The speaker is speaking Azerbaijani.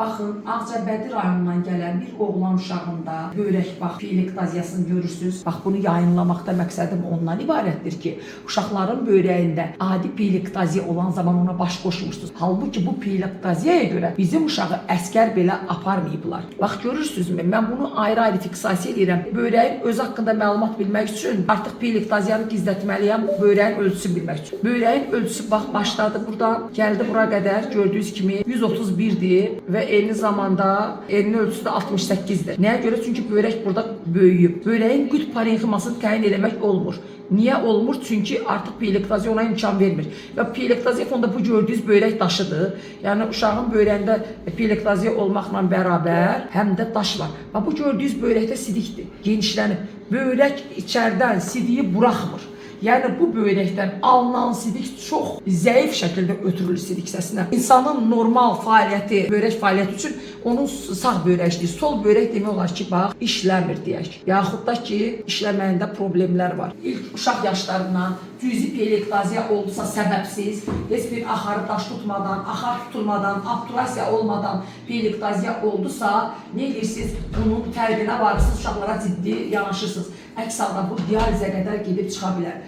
Baxın, Ağcabədi rayonundan gələn bir oğlan uşağında böyrək bax pielektaziasını görürsüz. Bax bunu yayınlamaqda məqsədim ondan ibarətdir ki, uşaqların böyrəyində adi pielektaziya olan zaman ona baş qoşmursunuz. Halbuki bu pielektaziyaya görə bizim uşağı əskər belə aparmayıblar. Bax görürsünüzmü? Mən bunu ayrı-ayrı fiksasiya edirəm. Böyrəyin öz haqqında məlumat bilmək üçün artıq pielektaziyanı gizlətməliyəm, böyrəyin ölçüsünü bilmək üçün. Böyrəyin ölçüsü bax başladı buradan, gəldi bura qədər gördüyünüz kimi 131-dir və eyni zamanda enli ölçüsü də 68-dir. Nəyə görə? Çünki böyrək burada böyüyüb. Böyrəyin qütb parenximasını təyin eləmək olmur. Niyə olmur? Çünki artıq pielektaziya ona imkan vermir. Və pielektaziya fonda bu gördüyünüz böyrək daşıdır. Yəni uşağın böyrəyində pielektaziya olmaqla bərabər həm də daş var. Bax bu gördüyünüz böyrəkdə sidikdir. Genişlənib. Böyrək içərdən sidiyi buraxmır. Yəni bu böyrəkdən alınan sidik çox zəif şəkildə ötürülür sidik hissəsinə. İnsanın normal fəaliyyəti, böyrək fəaliyyəti üçün onun sağ böyrək işləyir. Sol böyrək demək olar ki, bax, işləmir deyək. Yaxud da ki, işləməyində problemlər var. İlk uşaq yaşlarından cüzi pielektaziya oldusa səbəbsiz, heç bir axarı daş tutmadan, axar tutulmadan, obturasiya olmadan pielektaziya oldusa, nə edirsiniz? Bunun fərqinə varırsınız, uşaqlara ciddi yanaşırsınız. Əks halda bu dializə qədər gedib çıxa bilər.